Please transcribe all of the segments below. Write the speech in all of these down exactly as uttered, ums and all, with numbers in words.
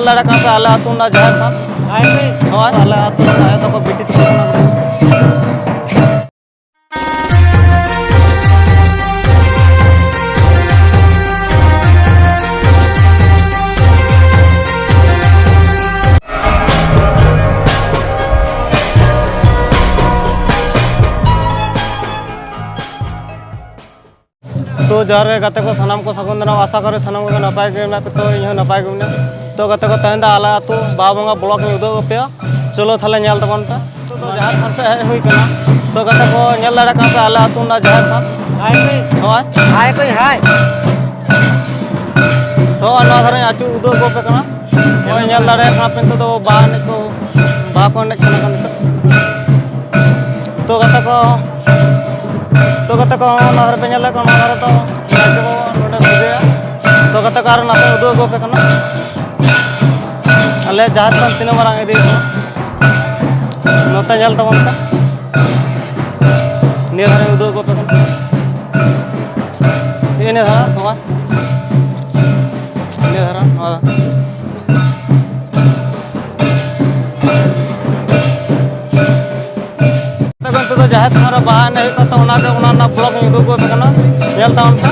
ᱫᱟᱲᱮ ᱠᱟᱱ ᱯᱮ ᱟᱞᱮ ᱟᱹᱛᱩ ᱨᱮᱱᱟᱜ ᱡᱟᱦᱮᱨ ᱛᱷᱟᱱ᱾ ᱦᱳᱭ, ᱟᱞᱮ ᱟᱹᱛᱩ ᱨᱮᱱᱟᱜ ᱟᱭᱳ ᱛᱟᱠᱚ ᱵᱤᱴᱤ ᱛᱟᱠᱚ ᱠᱟᱱᱟ ᱠᱚ᱾ ᱛᱚ ᱡᱚᱦᱟᱨ ᱜᱮ ᱜᱟᱛᱮ ᱠᱚ, ᱥᱟᱱᱟᱢ ᱠᱚ ᱥᱟᱹᱜᱩᱱ ᱫᱟᱨᱟᱢ᱾ ᱟᱥᱟ ᱠᱚᱨᱮ ᱥᱟᱱᱟᱢ ᱠᱚᱜᱮ ᱱᱟᱯᱟᱭ ᱜᱮ ᱢᱮᱱᱟᱜ ᱯᱮ, ᱛᱚ ᱤᱧ ᱦᱚᱸ ᱱᱟᱯᱟᱭ ᱜᱮ ᱢᱮᱱᱟᱹᱧᱟ᱾ ᱛᱚ ᱜᱟᱛᱮ ᱠᱚ, ᱛᱮᱦᱮᱧ ᱫᱚ ᱟᱞᱮ ᱟᱹᱛᱩ ᱵᱟᱦᱟ ᱵᱚᱸᱜᱟ ᱵᱞᱚᱜ ᱤᱧ ᱩᱫᱩᱜ ᱟᱯᱮᱭᱟ, ᱪᱚᱞᱚ ᱛᱟᱦᱞᱮ ᱧᱮᱞ ᱛᱟᱵᱚᱱ ᱯᱮ᱾ ᱛᱚ ᱡᱟᱦᱮᱨ ᱛᱷᱟᱱ ᱥᱮᱫ ᱦᱮᱡ ᱦᱩᱭ ᱠᱟᱱᱟ᱾ ᱛᱚ ᱜᱟᱛᱮ ᱠᱚ, ᱧᱮᱞ ᱫᱟᱲᱮ ᱠᱟᱱ ᱯᱮ ᱟᱞᱮ ᱟᱹᱛᱩ ᱨᱮᱱᱟᱜ ᱡᱟᱦᱮᱨ ᱛᱷᱟᱱ᱾ ᱦᱟᱭ ᱠᱚᱭ᱾ ᱱᱚᱜᱼᱚᱭ᱾ ᱦᱟᱭ ᱠᱚᱭ, ᱦᱟᱭ᱾ ᱛᱚ ᱱᱚᱣᱟ ᱫᱷᱟᱨᱮ ᱟᱹᱪᱩᱨ ᱩᱫᱩᱜ ᱟᱹᱜᱩ ᱟᱯᱮ ᱠᱟᱱᱟ᱾ ᱱᱚᱜᱼᱚᱭ ᱧᱮᱞ ᱫᱟᱲᱮᱭᱟᱜ ᱠᱟᱱᱟ ᱯᱮ, ᱱᱤᱛᱚᱜ ᱫᱚ ᱵᱟᱦᱟ ᱮᱱᱮᱡ ᱠᱚ, ᱵᱟᱦᱟ ᱠᱚ ᱮᱱᱮᱡ ᱠᱟᱱᱟ ᱠᱚ ᱱᱤᱛᱚᱜ᱾ ᱛᱚ ᱜᱟᱛᱮ ᱠᱚ, ᱛᱚ ᱜᱟᱛᱮ ᱠᱚ, ᱚᱱᱟ ᱫᱷᱟᱨᱮ ᱯᱮ ᱧᱮᱞ ᱞᱮᱠᱷᱟᱱ, ᱚᱱᱟ ᱫᱷᱟᱨᱮ ᱫᱚ ᱱᱟᱭᱠᱮ ᱵᱟᱵᱟ ᱱᱚᱰᱮ ᱯᱩᱡᱟᱹᱭᱟ᱾ ᱛᱚ ᱜᱟᱛᱮ ᱠᱚ, ᱟᱨ ᱱᱟᱥᱮ ᱩᱫᱩᱜ ᱟᱹᱜᱩ ᱟᱯᱮ ᱠᱟᱱᱟ᱾ ᱟᱞᱮ ᱡᱟᱦᱮᱨ ᱛᱷᱟᱱ ᱛᱤᱱᱟᱹᱜ ᱢᱟᱨᱟᱝ ᱤᱫᱤ ᱠᱟᱱᱟ, ᱱᱚᱛᱮ ᱧᱮᱞ ᱛᱟᱵᱚᱱ ᱯᱮ᱾ ᱱᱤᱭᱟᱹ ᱫᱷᱟᱨᱮ ᱩᱫᱩᱜ ᱟᱹᱜᱩ ᱟᱯᱮ ᱠᱟᱱᱟ᱾ ᱤᱱᱟᱹ ᱫᱷᱟᱨᱟ ᱱᱚᱣᱟ, ᱤᱱᱟᱹ ᱫᱷᱟᱨᱟ ᱱᱚᱣᱟ᱾ ᱛᱚᱵᱮ ᱱᱤᱛᱚᱜ ᱫᱚ ᱡᱟᱦᱮᱨ ᱛᱷᱟᱱ ᱨᱮ ᱵᱟᱦᱟ ᱮᱱᱮᱡ ᱦᱩᱭᱩᱜ ᱠᱟᱱ ᱛᱟᱵᱚᱱᱟ, ᱚᱱᱟ ᱨᱮ, ᱚᱱᱟ ᱨᱮᱱᱟᱜ ᱵᱞᱚᱜ ᱤᱧ ᱩᱫᱩᱜ ᱟᱯᱮ ᱠᱟᱱᱟ, ᱧᱮᱞ ᱛᱟᱵᱚᱱ ᱯᱮ᱾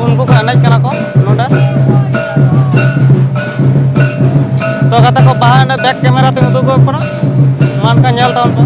ᱩᱱᱠᱩ ᱠᱚ ᱮᱱᱮᱡ ᱠᱟᱱᱟ ᱠᱚ ᱱᱚᱰᱮ᱾ ᱛᱚ ᱜᱟᱛᱮ ᱠᱚ, ᱵᱟᱦᱟ ᱮᱱᱮᱡ ᱵᱮᱠ ᱠᱮᱢᱮᱨᱟ ᱛᱮᱧ ᱩᱫᱩᱜ ᱟᱯᱮ ᱠᱟᱱᱟ, ᱢᱟ ᱮᱱᱠᱷᱟᱱ ᱧᱮᱞ ᱛᱟᱵᱚᱱ ᱯᱮ᱾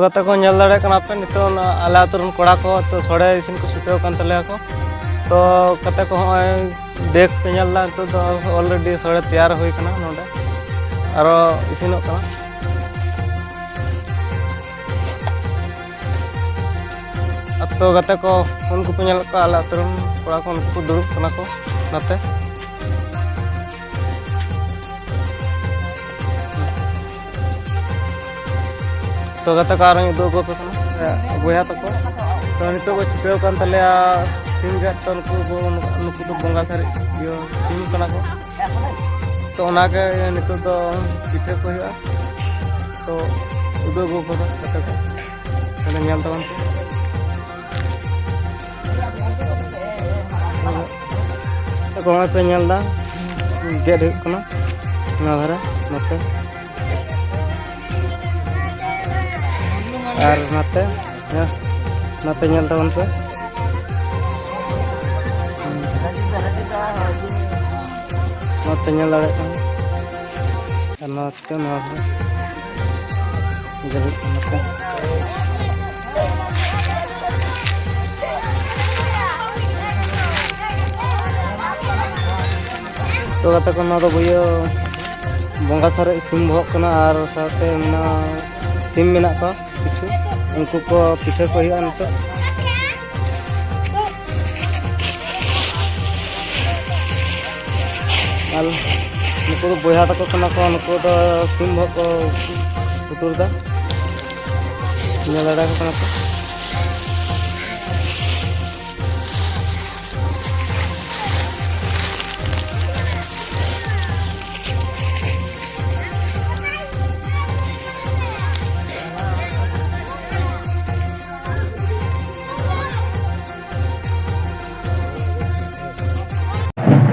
ᱜᱟᱛᱮ ᱠᱚ, ᱧᱮᱞ ᱫᱟᱲᱮᱭᱟᱜ ᱠᱟᱱᱟ ᱯᱮ, ᱱᱤᱛᱚᱜ ᱚᱱᱟ ᱟᱞᱮ ᱟᱹᱛᱩ ᱨᱮᱱ ᱠᱚᱲᱟ ᱠᱚ ᱛᱚ ᱥᱚᱲᱮ ᱤᱥᱤᱱ ᱠᱚ ᱪᱷᱩᱴᱟᱹᱣ ᱠᱟᱱ ᱛᱟᱞᱮᱭᱟ ᱠᱚ᱾ ᱛᱚ ᱜᱟᱛᱮ ᱠᱚ, ᱦᱚᱸᱜᱼᱚᱭ ᱰᱮᱠ ᱯᱮ ᱧᱮᱞ ᱮᱫᱟ, ᱱᱤᱛᱚᱜ ᱫᱚ already ᱥᱚᱲᱮ ᱛᱮᱭᱟᱨ ᱦᱩᱭ ᱠᱟᱱᱟ ᱱᱚᱰᱮ, ᱟᱨᱚ ᱤᱥᱤᱱᱚᱜ ᱠᱟᱱᱟ᱾ ᱟᱨ ᱛᱚ ᱜᱟᱛᱮ ᱠᱚ, ᱩᱱᱠᱩ ᱯᱮ ᱧᱮᱞᱮᱫ ᱠᱚᱣᱟ ᱟᱞᱮ ᱟᱹᱛᱩ ᱨᱮᱱ ᱠᱚᱲᱟ ᱠᱚ, ᱩᱱᱠᱩ ᱠᱚ ᱫᱩᱲᱩᱵ ᱠᱟᱱᱟ ᱠᱚ ᱱᱚᱛᱮ᱾ ᱛᱚ ᱜᱟᱛᱮ ᱠᱚ, ᱟᱨᱚᱧ ᱩᱫᱩᱜ ᱟᱠᱚ ᱠᱟᱱᱟ, ᱮ, ᱵᱚᱭᱦᱟ ᱛᱟᱠᱚ᱾ ᱛᱚ ᱱᱤᱛᱚᱜ ᱠᱚ ᱪᱷᱩᱴᱟᱹᱣ ᱠᱟᱱ ᱛᱟᱞᱮᱭᱟ ᱥᱤᱢ ᱜᱮᱫ᱾ ᱛᱚ ᱱᱩᱠᱩ ᱠᱚ, ᱱᱩᱠᱩ ᱫᱚ ᱵᱚᱸᱜᱟ ᱥᱟᱨᱮᱡ ᱤᱭᱟᱹ ᱥᱤᱢ ᱠᱟᱱᱟ ᱠᱚ᱾ ᱛᱚ ᱚᱱᱟᱜᱮ ᱱᱤᱛᱚᱜ ᱫᱚ ᱯᱤᱴᱷᱟᱹ ᱠᱚ ᱦᱩᱭᱩᱜᱼᱟ᱾ ᱛᱚ ᱩᱫᱩᱜ ᱟᱠᱚ ᱠᱟᱱᱟ ᱜᱟᱛᱮ ᱠᱚ, ᱛᱟᱦᱞᱮ ᱧᱮᱞ ᱛᱟᱵᱚᱱ ᱯᱮ᱾ ᱜᱚᱲᱚ ᱯᱮ ᱧᱮᱞ ᱮᱫᱟ, ᱜᱮᱫ ᱦᱩᱭᱩᱜ ᱠᱟᱱᱟ ᱱᱚᱣᱟ ᱫᱷᱟᱨᱮ ᱱᱚᱛᱮ᱾ ᱟᱨ ᱱᱚᱛᱮ, ᱦᱮᱸ, ᱱᱚᱛᱮ ᱧᱮᱞ ᱛᱟᱵᱚᱱ ᱯᱮ᱾ ᱱᱚᱛᱮ ᱧᱮᱞ ᱫᱟᱲᱮᱭᱟᱜ ᱠᱟᱱᱟ᱾ ᱟᱨ ᱱᱚᱛᱮ ᱱᱚᱣᱟ ᱦᱚᱸ ᱜᱮᱫ ᱦᱩᱭᱩᱜ ᱠᱟᱱᱟ ᱱᱚᱛᱮ᱾ ᱛᱚ ᱜᱟᱛᱮ ᱠᱚ, ᱱᱚᱣᱟ ᱫᱚ ᱵᱩᱭᱟᱹ ᱵᱚᱸᱜᱟ ᱥᱟᱨᱮᱡ ᱥᱤᱢ ᱵᱚᱦᱚᱜ ᱠᱟᱱᱟ ᱟᱨ ᱥᱟᱶᱛᱮ ᱢᱮᱱᱟᱜᱼᱟ ᱥᱤᱢ ᱢᱮᱱᱟᱜ ᱠᱚᱣᱟ ᱠᱤᱪᱷᱩ, ᱩᱱᱠᱩ ᱠᱚ ᱯᱤᱴᱷᱟᱹ ᱠᱚ ᱦᱩᱭᱩᱜᱼᱟ ᱱᱤᱛᱚᱜ᱾ ᱟᱨ ᱱᱩᱠᱩ ᱫᱚ ᱵᱚᱭᱦᱟ ᱛᱟᱠᱚ ᱠᱟᱱᱟ ᱠᱚ, ᱱᱩᱠᱩ ᱫᱚ ᱥᱤᱢ ᱵᱚᱦᱚᱜ ᱠᱚ ᱯᱩᱴᱩᱨ ᱮᱫᱟ, ᱧᱮᱞ ᱫᱟᱲᱮᱭᱟᱠᱚ ᱠᱟᱱᱟ ᱯᱮ᱾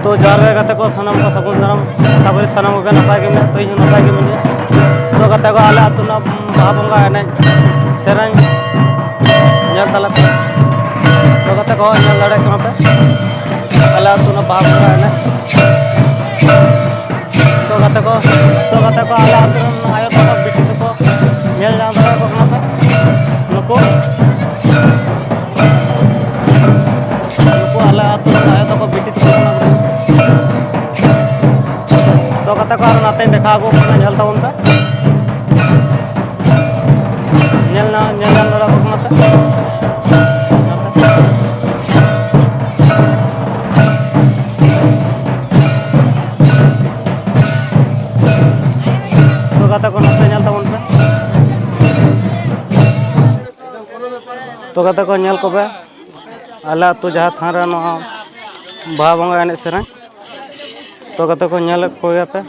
ᱛᱚ ᱡᱚᱦᱟᱨ ᱜᱮ ᱜᱟᱛᱮ ᱠᱚ, ᱥᱟᱱᱟᱢ ᱠᱚ ᱥᱟᱹᱜᱩᱱ ᱫᱟᱨᱟᱢ᱾ ᱟᱥᱟ ᱠᱚᱨᱮ ᱥᱟᱱᱟᱢ ᱠᱚᱜᱮ ᱱᱟᱯᱟᱭ ᱜᱮ ᱢᱮᱱᱟᱜ, ᱛᱚ ᱤᱧ ᱦᱚᱸ ᱱᱟᱯᱟᱭ ᱜᱮ ᱢᱤᱱᱟᱹᱧᱟ᱾ ᱛᱚ ᱜᱟᱛᱮ ᱠᱚ, ᱟᱞᱮ ᱟᱹᱛᱩ ᱨᱮᱱᱟᱜ ᱵᱟᱦᱟ ᱵᱚᱸᱜᱟ ᱮᱱᱮᱡ ᱥᱮᱨᱮᱧ ᱧᱮᱞ ᱛᱟᱞᱮ ᱯᱮ᱾ ᱛᱚ ᱜᱟᱛᱮ ᱠᱚ, ᱧᱮᱞ ᱫᱟᱲᱮᱭᱟᱜ ᱠᱟᱱᱟ ᱯᱮ ᱟᱞᱮ ᱟᱹᱛᱩ ᱨᱮᱱᱟᱜ ᱵᱟᱦᱟ ᱵᱚᱸᱜᱟ ᱮᱱᱮᱡ᱾ ᱛᱚ ᱜᱟᱛᱮ ᱠᱚ, ᱛᱚ ᱜᱟᱛᱮ ᱠᱚ, ᱟᱞᱮ ᱟᱹᱛᱩ ᱨᱮᱱ ᱟᱭᱳ ᱛᱟᱠᱚ, ᱵᱤᱴᱤ ᱛᱟᱠᱚ ᱧᱮᱞ ᱧᱟᱢ ᱫᱟᱲᱮᱭᱟᱠᱚ ᱠᱟᱱᱟ ᱯᱮ᱾ ᱠᱚ᱾ ᱱᱩᱠᱩ ᱟᱞᱮ ᱟᱹᱛᱩ ᱨᱮᱱ ᱟᱭᱳ ᱛᱟᱠᱚ ᱵᱤᱴᱤ ᱛᱟᱠᱚ ᱠᱟᱱᱟ ᱠᱚ᱾ ᱛᱚ ᱜᱟᱛᱮ ᱠᱚ, ᱟᱨ ᱱᱟᱛᱮᱧ ᱫᱮᱠᱷᱟᱣ ᱟᱹᱜᱩ ᱠᱟᱱᱟ, ᱧᱮᱞ ᱛᱟᱵᱚᱱ ᱯᱮ᱾ ᱧᱮᱞ ᱧᱟ-, ᱧᱮᱞ ᱧᱟᱢ ᱫᱟᱲᱮᱭᱟᱠᱚ ᱠᱟᱱᱟ ᱯᱮ᱾ ᱛᱚ ᱜᱟᱛᱮ ᱠᱚ, ᱱᱚᱛᱮ ᱧᱮᱞ ᱛᱟᱵᱚᱱ ᱯᱮ᱾ ᱛᱚ ᱜᱟᱛᱮ ᱠᱚ, ᱧᱮᱞ ᱠᱚᱯᱮ, ᱟᱞᱮ ᱟᱹᱛᱩ ᱡᱟᱦᱮᱨ ᱛᱷᱟᱱ ᱨᱮ ᱱᱚᱣᱟ ᱵᱟᱦᱟ ᱵᱚᱸᱜᱟ ᱮᱱᱮᱡ ᱥᱮᱨᱮᱧ᱾ ᱛᱚ ᱜᱟᱛᱮ ᱠᱚ, ᱧᱮᱞᱮᱫ ᱠᱚᱜᱮᱭᱟ ᱯᱮ᱾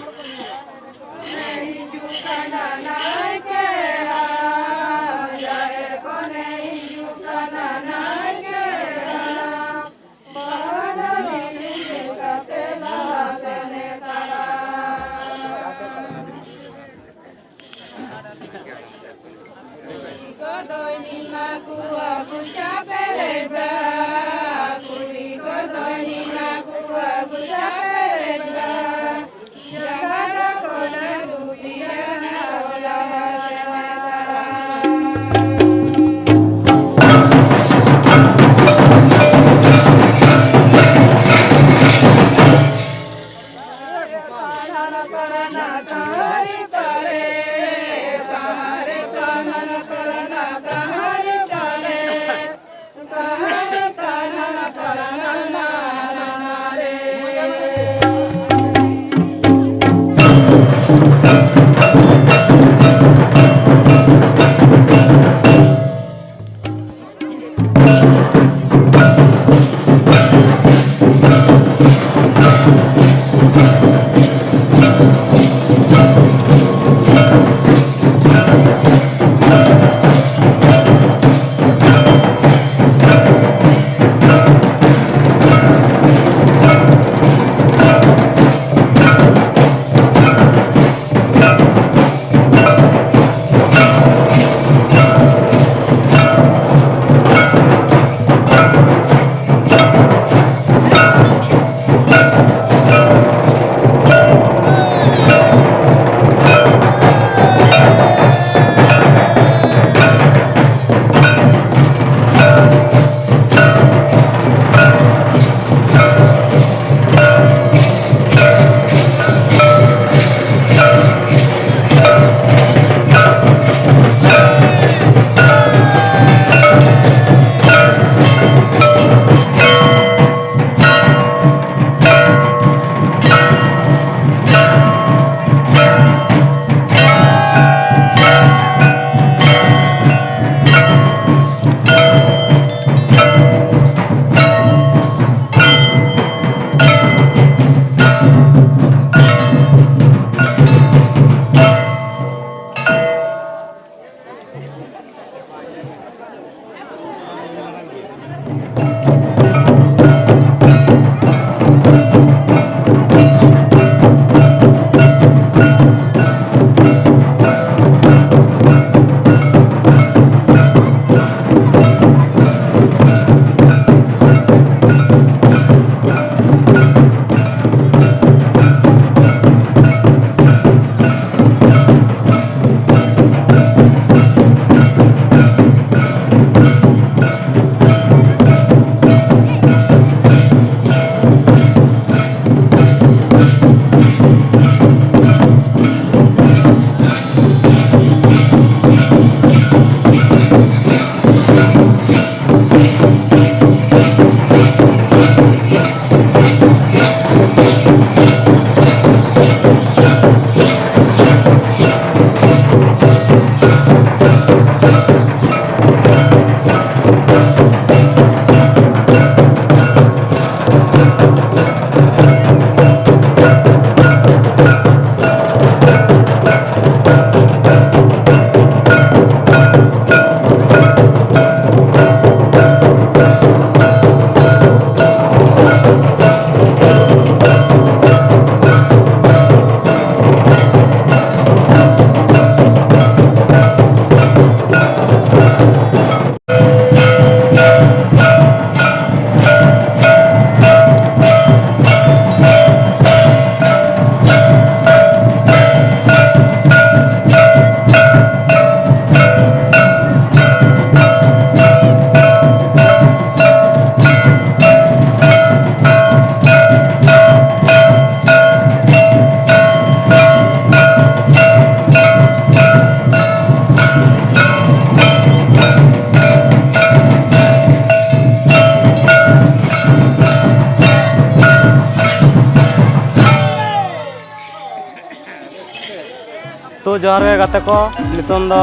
ᱡᱚᱦᱟᱨ ᱜᱮ ᱜᱟᱛᱮ ᱠᱚ, ᱱᱤᱛᱚᱝ ᱫᱚ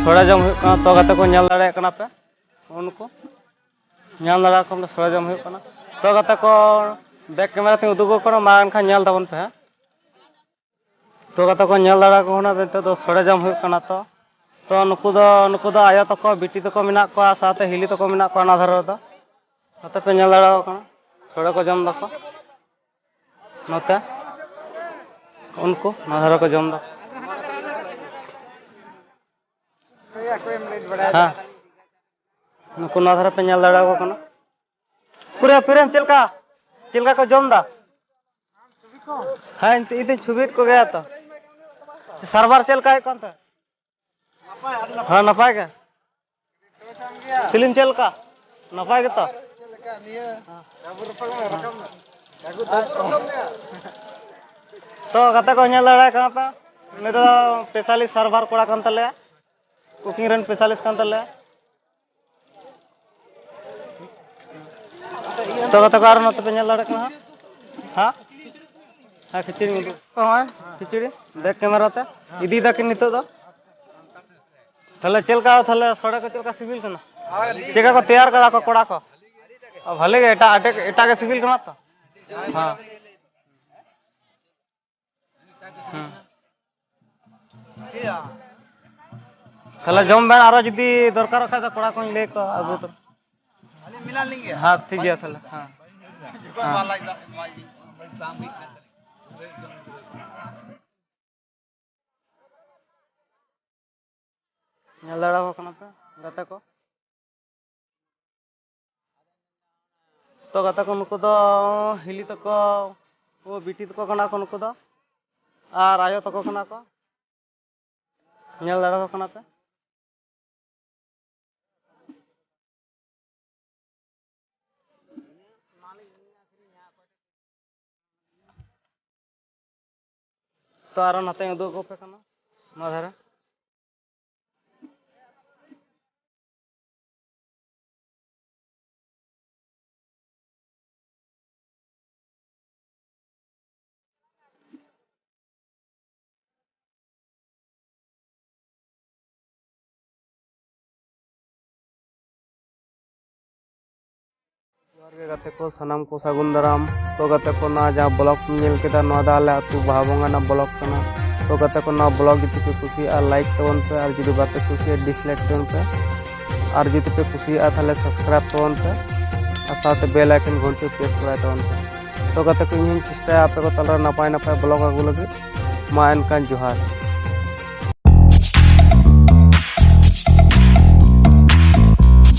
ᱥᱚᱲᱮ ᱡᱚᱢ ᱦᱩᱭᱩᱜ ᱠᱟᱱᱟ᱾ ᱛᱚ ᱜᱟᱛᱮ ᱠᱚ, ᱧᱮᱞ ᱫᱟᱲᱮᱭᱟᱜ ᱠᱟᱱᱟ ᱯᱮ, ᱩᱱᱠᱩ ᱧᱮᱞ ᱫᱟᱲᱮᱭᱟᱜ ᱠᱟᱱᱟ, ᱥᱚᱲᱮ ᱡᱚᱢ ᱦᱩᱭᱩᱜ ᱠᱟᱱᱟ᱾ ᱛᱚ ᱜᱟᱛᱮ ᱠᱚ, ᱵᱮᱠ ᱠᱮᱢᱮᱨᱟ ᱛᱤᱧ ᱩᱫᱩᱜ ᱟᱠᱚ ᱠᱟᱱᱟ, ᱢᱟ ᱮᱱᱠᱷᱟᱱ ᱧᱮᱞ ᱛᱟᱵᱚᱱ ᱯᱮ ᱦᱟᱸᱜ᱾ ᱛᱚ ᱜᱟᱛᱮ ᱠᱚ, ᱧᱮᱞ ᱫᱟᱲᱮᱭᱟᱠᱚ ᱠᱟᱱᱟ ᱯᱮ, ᱱᱤᱛᱚᱜ ᱫᱚ ᱥᱚᱲᱮ ᱡᱚᱢ ᱦᱩᱭᱩᱜ ᱠᱟᱱᱟ᱾ ᱛᱚ, ᱛᱚ ᱱᱩᱠᱩ ᱫᱚ, ᱱᱩᱠᱩ ᱫᱚ ᱟᱭᱳ ᱛᱟᱠᱚ, ᱵᱤᱴᱤ ᱛᱟᱠᱚ ᱢᱮᱱᱟᱜ ᱠᱚᱣᱟ, ᱥᱟᱶᱛᱮ ᱦᱤᱞᱤ ᱛᱟᱠᱚ ᱢᱮᱱᱟᱜ ᱠᱚᱣᱟ ᱚᱱᱟ ᱫᱷᱟᱨᱮ ᱨᱮᱫᱚ᱾ ᱱᱚᱛᱮ ᱯᱮ ᱧᱮᱞ ᱫᱟᱲᱮᱭᱟᱠᱚ ᱠᱟᱱᱟ, ᱥᱚᱲᱮ ᱠᱚ ᱡᱚᱢ ᱫᱟᱠᱚ᱾ ᱱᱚᱛᱮ ᱩᱱᱠᱩ ᱱᱚᱣᱟ ᱫᱷᱟᱨᱮ ᱠᱚ ᱡᱚᱢ ᱫᱟ᱾ ᱦᱮᱸ, ᱱᱩᱠᱩ ᱱᱚᱣᱟ ᱫᱷᱟᱨᱮ ᱯᱮ ᱧᱮᱞ ᱫᱟᱲᱮᱭᱟᱠᱚ ᱠᱟᱱᱟ᱾ ᱯᱩᱨᱟᱹ ᱯᱨᱮᱢ ᱪᱮᱫ ᱞᱮᱠᱟ, ᱪᱮᱫ ᱞᱮᱠᱟ ᱠᱚ ᱡᱚᱢ ᱫᱟ? ᱦᱮᱸ, ᱤᱧ ᱫᱚᱧ ᱪᱷᱚᱵᱤᱭᱮᱫ ᱠᱚᱜᱮᱭᱟ ᱛᱚ᱾ ᱥᱟᱨᱵᱷᱟᱨ ᱪᱮᱫ ᱞᱮᱠᱟ ᱦᱩᱭᱩᱜ ᱠᱟᱱ ᱛᱟᱦᱮᱸᱫ? ᱦᱮᱸ, ᱱᱟᱯᱟᱭ ᱜᱮ᱾ ᱯᱷᱤᱞᱢ ᱪᱮᱫ ᱞᱮᱠᱟ? ᱱᱟᱯᱟᱭ ᱜᱮᱛᱚ? ᱛᱚ, ᱜᱟᱛᱮ ᱠᱚ, ᱧᱮᱞ ᱫᱟᱲᱮᱭᱟᱜ ᱠᱟᱱᱟ ᱯᱮ, ᱩᱱᱤ ᱫᱚ ᱥᱯᱮᱥᱟᱞᱤᱥᱴ ᱥᱟᱨᱵᱷᱟᱨ ᱠᱚᱲᱟ ᱠᱟᱱ ᱛᱟᱞᱮᱭᱟ, ᱠᱩᱠᱤᱝ ᱨᱮᱱ ᱥᱯᱮᱥᱟᱞᱤᱥᱴ ᱠᱟᱱ ᱛᱟᱞᱮᱭᱟ᱾ ᱛᱚ, ᱜᱟᱛᱮ ᱠᱚ, ᱟᱨ ᱱᱚᱛᱮ ᱯᱮ ᱧᱮᱞ ᱫᱟᱲᱮᱭᱟᱜ ᱠᱟᱱᱟ ᱦᱟᱸᱜ? ᱦᱮᱸ? ᱦᱮᱸ, ᱠᱷᱤᱪᱲᱤ ᱩᱫᱩᱜ᱾ ᱦᱚᱸᱜᱼᱚᱭ, ᱠᱷᱤᱪᱲᱤ, ᱵᱮᱠ ᱠᱮᱢᱮᱨᱟ ᱛᱮ ᱤᱫᱤᱭ ᱫᱟᱠᱤᱱ ᱱᱤᱛᱚᱜ ᱫᱚ᱾ ᱛᱟᱦᱞᱮ ᱪᱮᱫ ᱞᱮᱠᱟ, ᱛᱟᱦᱞᱮ ᱥᱚᱲᱮ ᱠᱚ ᱪᱮᱫ ᱞᱮᱠᱟ ᱥᱤᱵᱤᱞ ᱠᱟᱱᱟ? ᱪᱮᱫ ᱞᱮᱠᱟ ᱠᱚ ᱛᱮᱭᱟᱨ ᱠᱟᱫᱟ ᱠᱚ ᱠᱚᱲᱟ ᱠᱚ? ᱚ, ᱵᱷᱟᱞᱮ ᱜᱮ, ᱮᱴᱟᱜ, ᱮᱴᱟᱜ, ᱮᱴᱟᱜ ᱜᱮ ᱥᱤᱵᱤᱞ ᱠᱟᱱᱟ ᱛᱚ? ᱦᱮᱸ᱾ ᱦᱩᱸ᱾ ᱛᱟᱦᱞᱮ ᱡᱚᱢ ᱵᱮᱱ, ᱟᱨᱚ ᱡᱩᱫᱤ ᱫᱚᱨᱠᱟᱨᱚᱜ ᱠᱷᱟᱡ ᱫᱚ ᱠᱚᱲᱟ ᱠᱚᱧ ᱞᱟᱹᱭ ᱟᱠᱚᱣᱟ, ᱟᱹᱜᱩ ᱛᱚᱨᱟ᱾ ᱦᱮᱸ, ᱴᱷᱤᱠ ᱜᱮᱭᱟ ᱛᱟᱦᱞᱮ, ᱦᱮᱸ᱾ ᱦᱮᱸ᱾ ᱧᱮᱞ ᱫᱟᱲᱮᱭᱟᱠᱚ ᱠᱟᱱᱟ ᱯᱮ ᱜᱟᱛᱮ ᱠᱚ᱾ ᱛᱚ ᱜᱟᱛᱮ ᱠᱚ, ᱱᱩᱠᱩ ᱫᱚ ᱦᱤᱞᱤ ᱛᱟᱠᱚ, ᱵᱤᱴᱤ ᱛᱟᱠᱚ ᱠᱟᱱᱟ ᱠᱚ ᱱᱩᱠᱩ ᱫᱚ, ᱟᱨ ᱟᱭᱳ ᱛᱟᱠᱚ ᱠᱟᱱᱟ ᱠᱚ᱾ ᱧᱮᱞ ᱫᱟᱲᱮ ᱠᱚ ᱠᱟᱱᱟ ᱯᱮ᱾ ᱛᱚ, ᱟᱨᱚ ᱱᱚᱛᱮᱧ ᱩᱫᱩᱜ ᱟᱠᱚ ᱯᱮ ᱠᱟᱱᱟ, ᱱᱚᱣᱟ ᱫᱷᱟᱨᱮ᱾ ᱡᱚᱦᱟᱨ ᱜᱮ ᱜᱟᱛᱮ ᱠᱚ, ᱥᱟᱱᱟᱢ ᱠᱚ ᱥᱟᱹᱜᱩᱱ ᱫᱟᱨᱟᱢ᱾ ᱛᱚ ᱜᱟᱛᱮ ᱠᱚ, ᱱᱚᱣᱟ ᱡᱟᱦᱟᱸ ᱵᱞᱚᱜ ᱯᱮ ᱧᱮᱞ ᱠᱮᱫᱟ, ᱱᱚᱣᱟ ᱫᱚ ᱟᱞᱮ ᱟᱹᱛᱩ ᱵᱟᱦᱟ ᱵᱚᱸᱜᱟ ᱨᱮᱱᱟᱜ ᱵᱞᱚᱜ ᱠᱟᱱᱟ᱾ ᱛᱚ ᱜᱟᱛᱮ ᱠᱚ, ᱱᱚᱣᱟ ᱵᱞᱚᱜ ᱡᱩᱫᱤ ᱯᱮ ᱠᱩᱥᱤᱭᱟᱜᱼᱟ, ᱞᱟᱭᱤᱠ ᱛᱟᱵᱚᱱ ᱯᱮ, ᱟᱨ ᱡᱩᱫᱤ ᱵᱟᱯᱮ ᱠᱩᱥᱤᱭᱟᱜᱼᱟ, ᱰᱤᱥᱞᱟᱭᱤᱠ ᱛᱟᱵᱚᱱ ᱯᱮ᱾ ᱟᱨ ᱡᱩᱫᱤ ᱯᱮ ᱠᱩᱥᱤᱭᱟᱜᱼᱟ, ᱛᱟᱦᱚᱞᱮ ᱥᱟᱵᱥᱠᱨᱟᱭᱤᱵ ᱛᱟᱵᱚᱱ ᱯᱮ, ᱟᱨ ᱥᱟᱶᱛᱮ ᱵᱮᱞ ᱟᱭᱠᱚᱱ ᱜᱷᱚᱱᱴᱤ ᱯᱨᱮᱥ ᱠᱚᱨᱟᱭ ᱛᱟᱵᱚᱱ ᱯᱮ᱾ ᱛᱚ ᱜᱟᱛᱮ ᱠᱚ, ᱤᱧ ᱦᱚᱸᱧ ᱪᱮᱥᱴᱟᱭᱟ ᱟᱯᱮ ᱠᱚ ᱛᱟᱞᱟᱨᱮ ᱱᱟᱯᱟᱭ ᱱᱟᱯᱟᱭ ᱵᱞᱚᱜ ᱟᱹᱜᱩ ᱞᱟᱹᱜᱤᱫ᱾ ᱢᱟ ᱮᱱᱠᱷᱟᱱ ᱡᱚᱦᱟᱨ᱾